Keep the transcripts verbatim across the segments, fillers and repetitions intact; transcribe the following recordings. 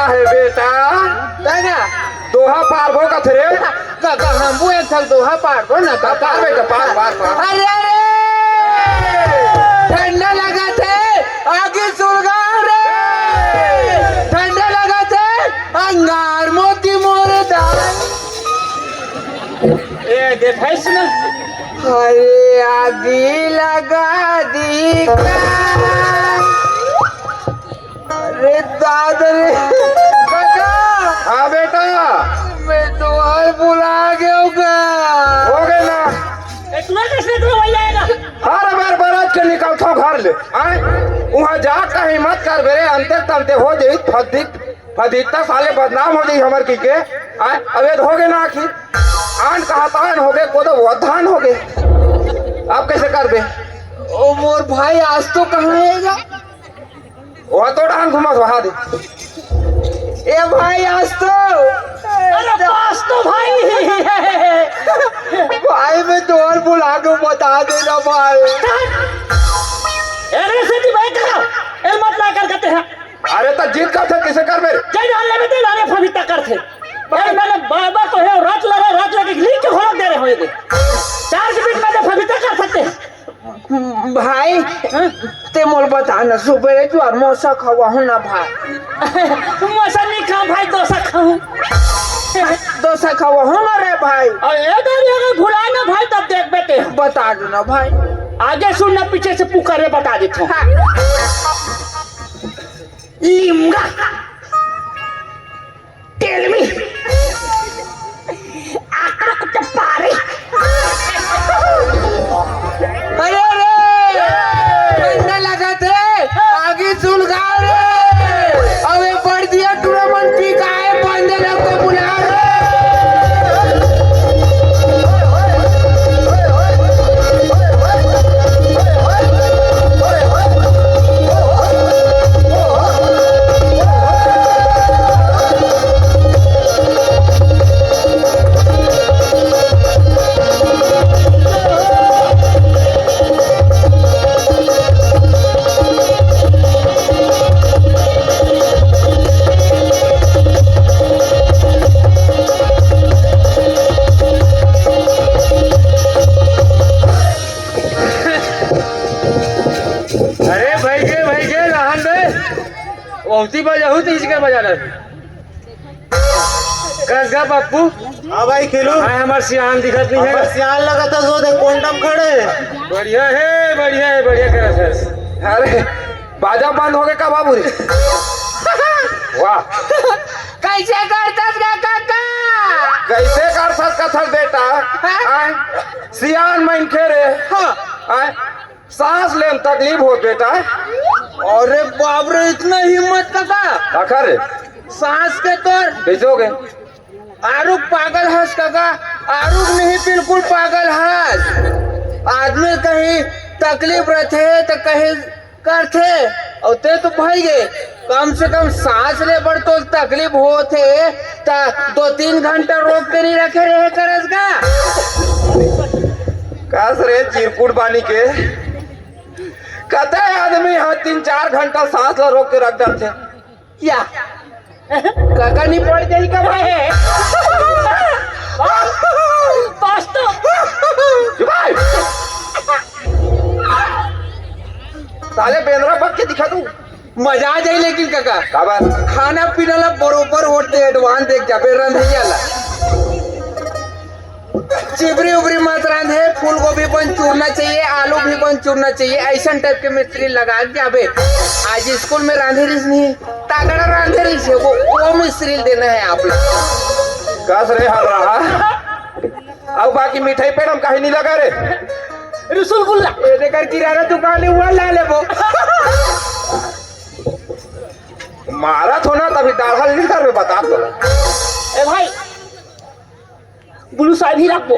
हे बेटा, दादा। दोहा पारबो कथे रे। काका, हमू एक ठन दोहा पारबो ना, काका। पार बेटा, पार, पार, पार। अरे, अरे! ठंडा लगथे, आगी सुलगाव रे। ठंडा लगथे, अंगार मोती मोर दाई। ए, देखइस ना। अरे, आगी लगा दी का? अरे दादा रे, काका। हाँ बेटा। मैं तो हर भुला गयो का। हो गए ना। ए, तुम्हें किसने तुम्हें वही आएगा? हर बार बारात के निकलथो घर ले, आय? उहाँ जा कहीं मत कर बेरे, अंते तंते हो जाई, फदित, फदित्ता साले बदनाम हो जाई हमर की के, आय? अबे तो हो गए ना आखिर। आन कहा तान हो गए, को तो वो धान हो गए। अब कैसे कर बे? ओ मोर भाई, आज तो कहाँ आएगा? वह तो डांग घुमा वहा दे। ए भाई, आज तो अरे, पास तो भाई। भाई, मैं तो और भुला के बता देना भाई। अरे सेठी भाई, कहा ए मत ना कर कहते हैं। अरे तो जीत का थे किसे कर मेरे? जय जान ले बेटे, लाने फबीता कर थे। अरे मैंने बार बार तो है, रात लगा, रात लगा लिख के होलक दे रहे हो ये। चार के बीच में तो फबीता कर सकते हैं। भाई, हाँ? ते मोल बता ना, सुबह जो मोसा खवा हो ना भाई। मोसा नहीं खाऊं भाई, डोसा खाऊं। डोसा खवा हो ना रे भाई। और ये तो नहीं, अगर भुलाए ना भाई, तब देख बेटे। बता दो ना भाई। आगे सुन ना, पीछे से पुकारे, बता देता हूँ। हाँ। लिमगा। Tell me. आकड़ा कुत्ते पारे। अरे रे, ठंडा लगथे, आगी सुलगाव रे। अबे बढ़ दिया टूरा मन पी का है, बंदे लोग को बुलाव रे। अरे भाई के, भाई के, रहन दे। ओहती बजाहू तो इसके बजा ले। कस गा पप्पू? हाँ भाई, खेलू। हाँ, हमार सियान दिखत नहीं है। हमार सियान लगत है, जो देख, कोंडम खड़े। बढ़िया है, बढ़िया है, बढ़िया करत है। अरे, बाजा बंद हो गए का बाबू रे? वाह। कैसे करतस गा काका? कैसे कर सकत हस बेटा? हाँ? आय? सियान मनखे रे। हाँ। आय? सांस ले में तकलीफ होत बेटा। अरे बाप रे, इतना हिम्मत काका? काका रे? सांस के तोर कैसे हो गए? आरुग पागल हस काका, आरुग नहीं, बिल्कुल पागल हस। आदमी कहीं तकलीफ रहथे त कहीं करथे, अउ ते तो भई गे। कम से कम सांस ले बर तो तकलीफ होत हे, त दो तीन घंटा रोक के नहीं रखे रहे करस का? कस रे चिरकुट बानी के, कते आदमी ह तीन चार घंटा सांस ला रोक के रख डरथे? या काका नहीं पड़ जाई का भाई? पास तो। चुप भाई। साले बेंदरा बक के दिखा तू। मजा आ जाई लेकिन काका। काबर? खाना पीना ला बरोबर होटल एडवांस देख जाबे रंधैया ला। चिबरी उबरी मत रांधे, फूल गोभी बन चूरना चाहिए, आलू भी बन चूरना चाहिए, ऐसन टाइप के मिस्त्री लगा के जाबे। आज स्कूल में रांधे रिस नहीं, तगड़ा रांधे रिस है वो, वो मिस्त्री देना है आप लोग। कस रे हर रहा। अब बाकी मिठाई पेड़ हम कहीं नहीं लगा रे। रसगुल्ला। ये देखकर किराना दुकान है, वहाँ ला ले वो। मारा थो ना तभी दाढ़ा नहीं कर में बता तो। ए भाई, ब्लू साइड ही रखबो।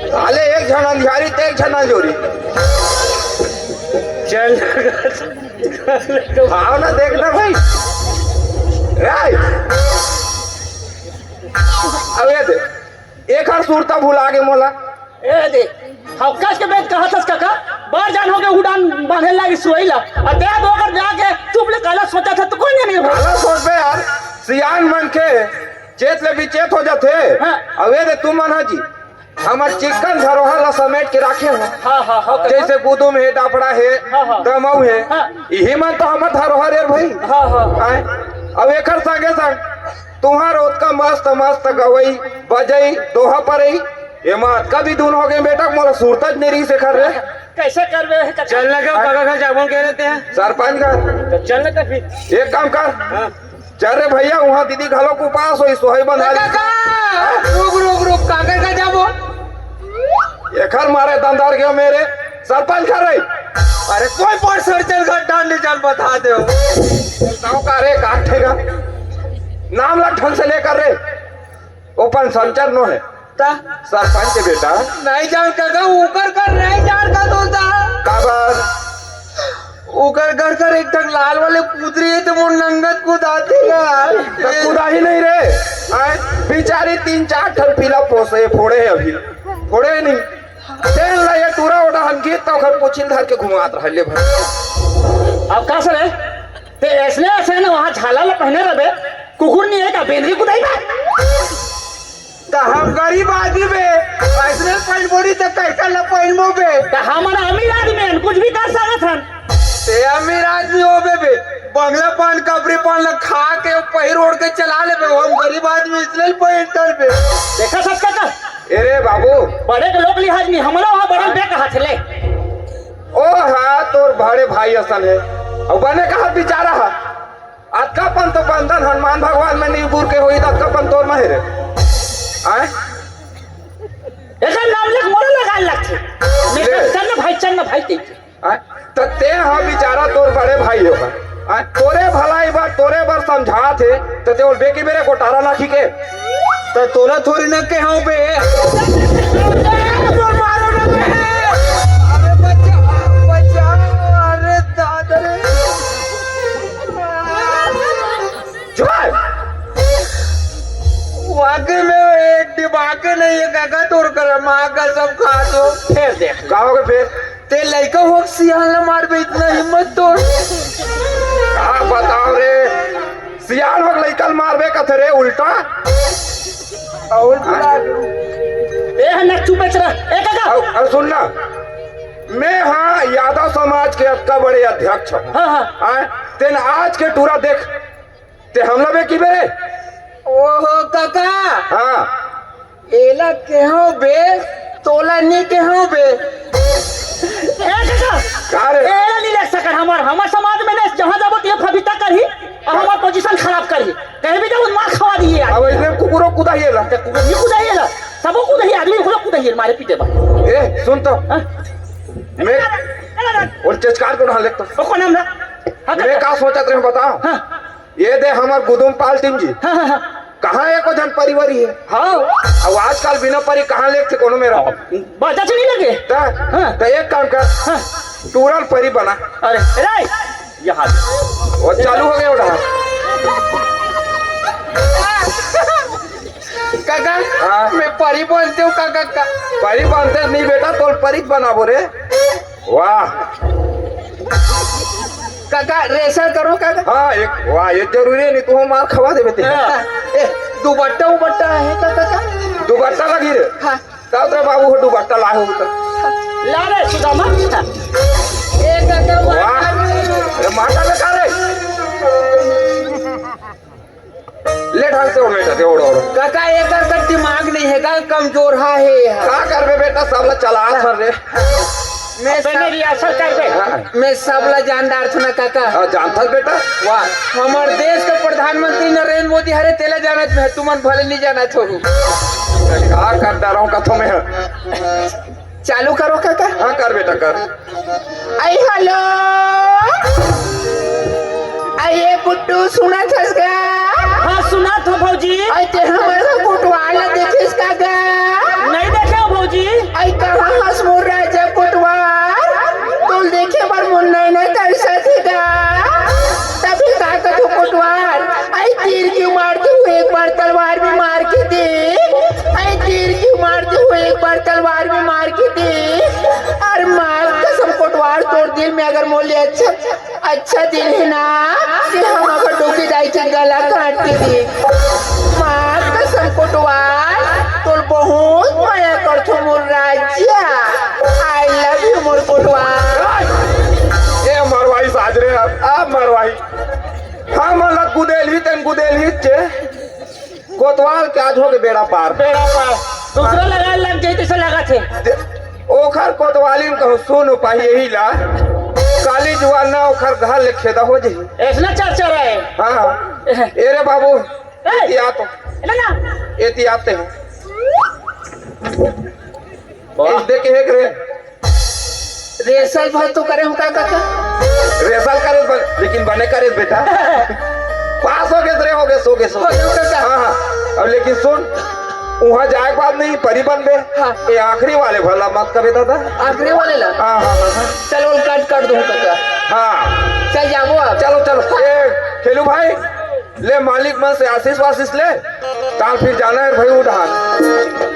साले एक झन अंधियारी ते एक झन अंजोरी। चल। भावना देखना भाई। राय। अब ये दे। एक हर सुरता भुला गे मोला। ए दे। हव कस के बेंत कहा थस काका? बार जान हो के उड़ान बांधे लागी सुई ला। अउ तें तो अगर जाके चुप ले काला सोचत हे त कोई नहीं भाई। काला सोचबे यार, सियान मन के चेत ले बिचेत हो जाथे। हाँ। अउ ए दे तुमन ह जी, हमर चिक्कन धरोहर ला समेट के राखे हो। हाँ, हाँ, हाँ, जैसे गुदुम हे, डापड़ा हे, हाँ, हाँ। दमऊ हे, हाँ। इही मन तो हमर धरोहर हे भाई। हाँ, हाँ, हाँ। आय? अउ एकर संगे संग तुंहर ओतका मस्त मस्त गवई, बजई, दोहा परई, एमा अतका बिधुन हो गे बेटा, मोला सुरता च नइ रिहिस एखर रे। कैसे करबे हे कका? चल ना, क्यों काका घर जाबो कह रहे थे? सरपंच घर। तो चल ना तो फिर। एक काम कर। हाँ। चल रे भैया, उहाँ दीदी घलो के उपास होही, सोहई बंधा ले। काका, रुक, रुक, रुक, काका घर जाबो। एखर मारे दंदर गयो मेरे सरपंच घर रही। अरे कोई पर सर चल घर डांडी चल बता दे। बताओ का रे, का ठेगा? नाम ला ढंग से लेकर रे। ओपन संचर नो है। ता? सरपंच के बेटा। नहीं जान काका, उकर कर नहीं जान का तो ता। काबर? उकर घर कर एक ठन लाल वाले कुदरी हे, त मोर नंगत कुदाथे यार। त कुदाही नहीं रे। आय, बिचारी तीन चार ठन पीला पोसे, फोड़े हे अभी। फोड़े हे नहीं। तेन ला ये टूरा ओढ़ा हन गीत, त ओखर पोछिल धर के घुमात रह ले भर। अब का सर हे? ते ऐसने, ऐसने वहाँ झाला ला पहने रहबे, कुकुर नहीं हे का, बेंदरी कुदाही बा? त हम गरीब आदमी बे, ऐसने पहिनबो नहीं त कैसा ला पहिनबो बे? त हमन अमीर आदमी हन, कुछ भी कर सकत हन। ते अमीर आदमी होबे बे, बंगला पान, कपरी पान ला खा के पहिर ओढ़ के चला लेबे, हम गरीब आदमी इसलिए पहिरथन बे। देखा सच का? ए रे बाबू। बड़े के लोग लिहाज नहीं, हमला वहाँ बड़े बे कहा थे ले। ओ हा, तोर बड़े भाई असन हे, अउ बने कहा बिचारा हा। अतका पन तो बंधन हनुमान भगवान में नहीं गुर के होई, त अतका पन तोर में हे रे। आय? एकर नाम लेके मोला लगाए लगथे। मैं ले। चल ना भाई, चल ना भाई, कहिके। आय? त ते हा बिचारा तोर बड़े भाई हो। आय? तोरे भलाई बर, तोरे बर समझात हे, त ते ओल बेकी बेरे गोटारा नाखी के। त तोला थोड़ी ना कहे हूँ बे। तोर मारो ना बे। अरे बचा, बचा, अरे दादा रे। चुप! वाकई में एक दिमाग नहीं है काका, तोर कर माँ का सब खा दो। फिर देख। का होगे फिर? ते लइका हो सियान ला मारबे, इतना हिम्मत तोर। का बताओ रे, सियान हो लइका ला मारबे कथे रे, उल्टा। और बुला दो। ए, हन्ना चुप बच रहा। ए, काका। अउ, अउ सुन ना, मैं हाँ यादव समाज के अतका बड़े अध्यक्ष हूँ। हाँ, हाँ। हाँ, तेन आज के टूरा देख, ते हमला बेकी बेरे। ओहो काका। हाँ। एला केहो बे, तोला नी केहो बे। ए काका, का रे? एला नी ले सकन हमर, हमर समाज में ने जहाँ जाबो ते फबिता करही, अउ हमर पोजीशन खराब करही। कहीं भी जाबो मार खवा दिही यार। अब इसने कुकुरो कुदाही एला। ते कुकुर नी कुदाही एला, सबो कुदाही, आदमी कुदाही, मारे पीटे बा। ए, सुन तो। हाँ? मैं चला ना। और चचकार को ना लेता। ओ, कौन हम ना? हाँ, मैं काका। का सोचत रहे बताओ? हाँ। ये दे हमर गुदुम पाल टीम जी। हाँ, हाँ, हाँ। कहाँ एको झन परिवारी है? हाँ। अब आजकल बिना परी कहाँ लेके कोनो मेरा? बाजा से नहीं लगे? त, हाँ। त एक काम कर। हाँ। टूरा ल परी बना। अरे, रे, यहाँ। वो चालू हो गया उड़ा। काका, हाँ। मैं परी बनते हूँ काका का। परी बनते नहीं बेटा, तोल परी बनाबो रे। वाह। काका, रेशा करो काका। हाँ, एक, वाह, ये जरूरी है, नहीं तो हम मार खवा देबे ते। हाँ। ए, दुपट्टा उबट्टा है का काका? दुपट्टा लगी रे। हाँ। का उतरा बाबू हो दुपट्टा लाए हो तो। ला रे सुदामा। ए काका, वाह। मार। अरे माता में का रे? ले ढंग से ओढ़ बेटा, ते ओढ़, ओढ़। काका, एकर का दिमाग नहीं है का, कमजोर हा है यार। का करबे बेटा, सब ला चला थर रे। मैं अबे सब, मेरी असर कर दे। हाँ। मैं सब ला जानदार थो ना काका। हाँ, जानथस बेटा। वाह, हमर देश का प्रधानमंत्री नरेंद्र मोदी हरे, तेला जानत मैं, तुमन भले नहीं जानत हो। का कर डरा हूँ कथो में। चालू करो काका। हाँ, कर बेटा, कर। आई हेलो। आई ये गुड्डू, सुनत हस गा? हाँ, सुनत हो भौजी। आई ते हमर कोटवार ला देखेस का गा? नहीं देखे हो भौजी। आई कहाँ हस मोर राजा कोटवार? तोल देखे बर मोर नैना तरसत हे गा। तभी का कथो कोटवार, आई तीर क्यों मारती हूँ, एक बार तलवार भी मार के देख। आई तीर क्यों मारती हूँ, एक बार तलवार भी मार के देख। अरे मार कसम दिल में अगर मोर ले अच्छा, अच्छा दिल हे ना, ते हम अपन डोकी दाई के गला काट के दे। माँ कसम कोटवाल, तोर बहुत मया करथो मोर राजा। I love you मोर कोटवाल। ए मरवाही साज रे, अब मरवाही। हमन ला गुदेलही तेन गुदेलही चे। कोतवाल के आज होगे बेड़ा पार। बेड़ा पार। दूसरा लगाए लग जाई तइसे लागथे। दे-, ओखर कोतवाली में कहूँ सुन पाही यही ला। काली जुआर ना ओखर घर ले खेदा हो जाही। अइसना चर्चा रहे। हाँ। ए रे बाबू, ए। एती आ तो। ए ना। एती आते हैं। वाह। एक देखे एक रे। रेसल भर तो करे हूँ का काका? रेसल करे बन, लेकिन बने करे बेटा। पास होगे रे, होगे, होगे, होगे। होगे, होगे का? हाँ, हाँ। अब लेकिन सुन, उहाँ जाए के बाद नहीं परी बनबे। हाँ। ये आखिरी वाले भला मत कबे दादा। आखिरी वाले ला? हाँ, हाँ, हाँ, हाँ। चलो, कट कर दूँ काका। हाँ। चल जाबो अब। चलो, चलो। ए, खेलू भाई, ले मालिक मन से आशीष वाशीष ले, ताल फिर जाना है भाई उधार।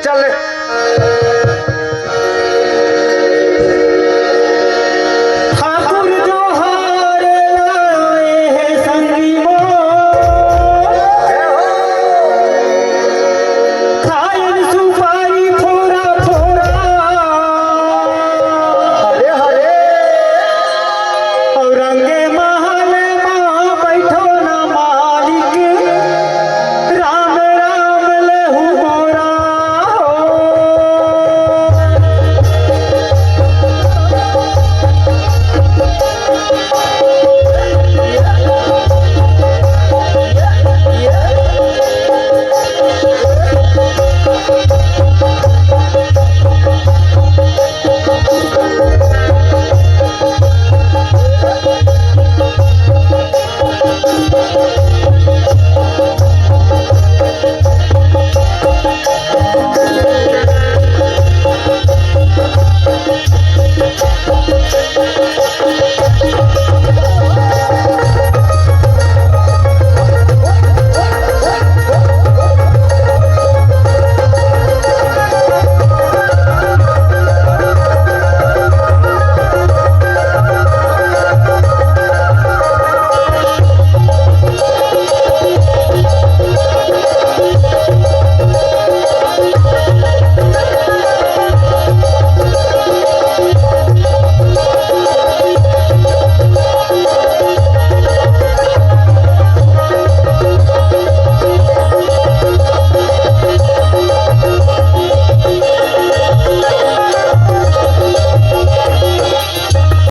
चल ले।